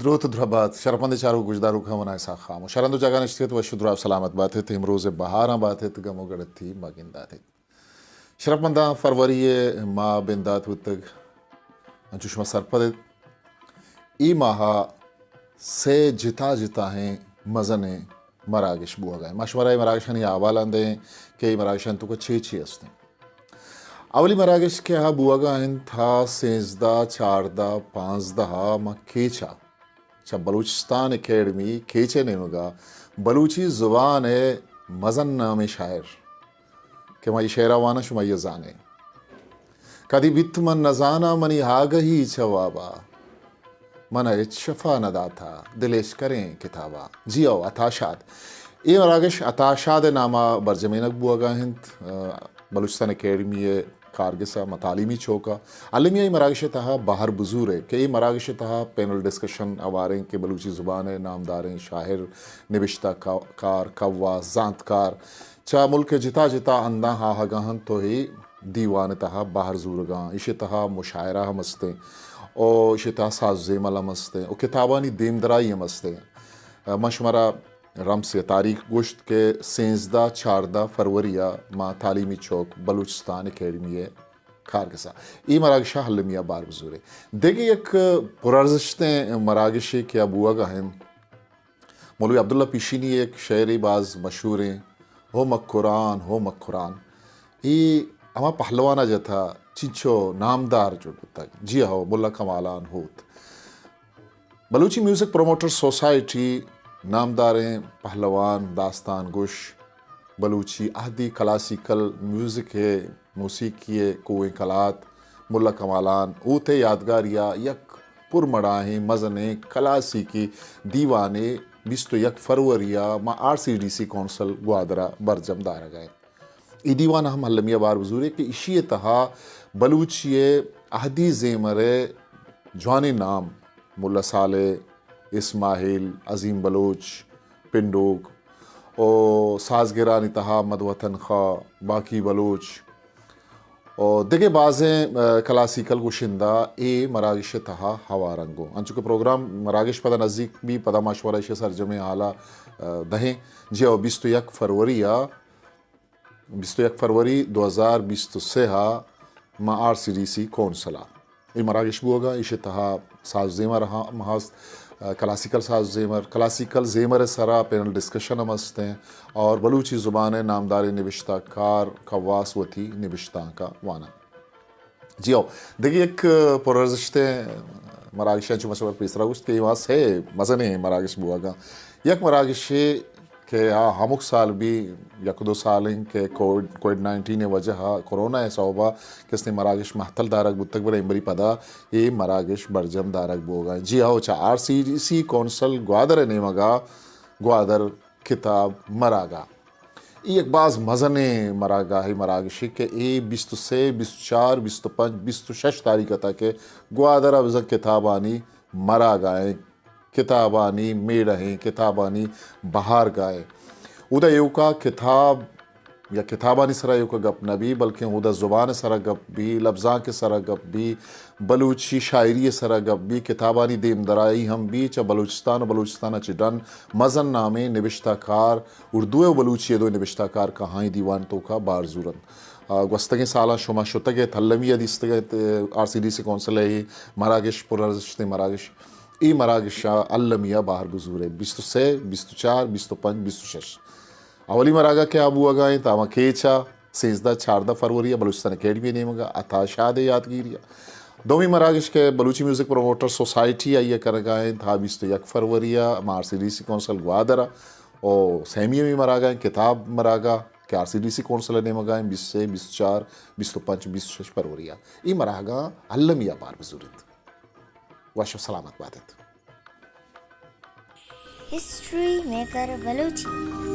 دروت دربات، شرپمند چاروک گوشداروک ہم منائے ساخام و شرند و جاگان اشتیت و شدرا سلامت باتت، امروز بہاراں باتت، گم و گڑتی مگنداتت۔ شرپمنداں، فروری ء ماہ بندات بوتگ، انچو شما سرپد ات۔ اے ماہ ء سے جتا جتا ہیں مزنیں مراگش بوگا ہیں۔ ما شمارا اے مراگشانی احوالاں دیں کہ اے مراگشانی توکا چے چے است ہیں۔ اولی مراگش کہ آ بوگا انت، آ سینزدہ چاردہ پانزدہ ء ما کیچا چہ بلوچستان اکیڈمی کیچ ء نیمگا بلوچی زبان ء مزن نامیں شاعر کہ ما اے شعرا واناں، شما اے زانیں۔ کدی بیت من نزاناں منی آگہی چہ وابا، من ہچ شفا نہ داتا دل اشکریں کتابا۔ جی او، عطا شاد۔ اے مراگش عطا شاد ء ناما برجمینگ بوگا انت، آ، بلوچستان اکیڈمی ء کارگس ء ما تعلیمی چوک ء المی ء اے مراگش ء تہا بہر بزور ء کہ اے مراگش ء تہا پینل ڈسکشن ہواریں کہ بلوچی زبان ء نامداریں شاعر، نبشتہ کا-، کار، کواس، زانتکار چہ ملک ء جتا جتا ہنداں آہگا انت تو اے دیوان ء تہا بہر زورگاں۔ ایشی ء تہا مشاعرہ ہم استیں او ایشی ء تہا ساز و زیمل ہم استیں او کتابانی دیمدرائی ہم استیں۔ من شمارا رمس ء تاریخ گوشت کہ سینزدہ چاردہ فروری ء ما تعلیمی چوک بلوچستان اکیڈمی ء کارگس ء اے مراگش ء المی ء بہر بزوریں۔ دگہ یک پرارزشتیں مراگشے کہ آ بوگا ہیں، مولوی عبداللہ پیشینی ء یک شعرے باز مشہوریں، ہو مکران، ہو مکران۔ اے ہما پہلوان ء جتا چنچو نامدار جوڑ بوتگ۔ جی ہو، ملا کمالان ہوت۔ بلوچی میوزک پروموٹر سوسائٹی نامداریں پہلوان، داستان گوش، بلوچی عہدی کلاسیکل میوزک ء موسیقی ء کوئیں کلات ملا کمالان ہوت ء یادگاری ء یک پرمڑاہیں مزنیں کلاسیکی دیوانے بیست و یک فروری ء ماں R C D C council Gwadar ء برجم دارگ ء انت۔ اے دیوان ہم المی ء بہر بزورے کہ ایشی ء تہا بلوچی ء عہدی زیمر ء جوانیں نام ملا صالح، اسماعیل، عظیم بلوچ، پنڈوک، و سازگرانی تہا مدوتن خواہ، باقی بلوچ و دگہ بازیں، آ، کلاسیکل گشندہ اے مراگش ء تہا ہوار انگو۔ انچو کہ پروگرام مراگش پدا نزیک بی، پدا ما شمارا ایشی سرجمیں حالا، آ، دہیں۔ جی او، بیست و یک فروری ء، بیست و یک فروری دو ہزار بیست و سہ ء ما R C D C council ء اے مراگش بوگا، ایشی تہا ساز زیمر ہم ہست، آ، کلاسیکل ساز زیمر، کلاسیکل زیمر سرا پینل ڈسکشن ہم ہستیں اور بلوچی زبان ء نامداریں نبشتہ کار کواس وتی نبشتانکاں واناں۔ جی ہو، دگہ یک پرارزشتیں مراگشاں چو مسئلہ پیسرا گوشت کہ اے واسطے مزنیں مراگش بوگا۔ یک مراگشے کہ آ ہمک سال بی، یک دو سال انت کہ کووڈ، کووڈ نائنٹین ء وجہ ء، کرونا ء سوب ء کسے مراگش مہتل دارگ بوتگ، بلے امبری پدا اے مراگش برجم دارگ بوگا انت۔ جی ہو، چہ R C D C council Gwadar ء نیمگا گوادر کتاب مراگا۔ اے یک باز مزنیں مراگاہے، مراگشے کہ اے بیست و سے، بیست و چار، بیست و پنچ، بیست و شش تاریخ ء تک گوادر ء بزاں کتابانی مراگا انت۔ کتابانی میڑہ ایں، کتابانی بہارگاہ ایں۔ اودا ایوکا کتاب یا کتابانی سرا ایوکا گپ نہ بی، بلکیں اودا زبان سرا گپ بی، لبزانک سرا گپ بی، بلوچی شاعری سرا گپ بی، کتابانی دیمدرائی ہم بی، چہ بلوچستان و بلوچستان چہ ڈن مزن نامیں نبشتہ کار، اردو و بلوچی دو نبشتہ کار کہائی دیوان توکا بار زورنت۔ آ، گوستگیں سالاں شما شتگ ات، المی ء دیستگ ات، R C D C council ء مراگش، پرارزشتیں مراگش۔ اے مراگش ء المی ء بہر بزورے، بیست و سے، بیست و چار، بیست و پنچ، بیست و شش۔ اولی مراگہ کہ آ بوگا انت، آ ما کیچ ء سیزدہ چاردہ فروری ء بلوچستان اکیڈمی ء نیمگ ء عطا شاد ء یاتگیری ء۔ دومی مراگش کہ Balochi music promoter society I ء کنگا انت، آ بیست و یک فروری ء ما R C D C council Gwadar ء۔ او سیمی ہمی مراگہ انت کتاب مراگہ کہ R C D C council ء نیمگا انت، بیست و سے، بیست و چار، بیست و پنچ، بیست و شش فروری ء۔ اے مراگہ المی ء بار بزورت۔ وش و سلامت باتت۔ History maker Balochi.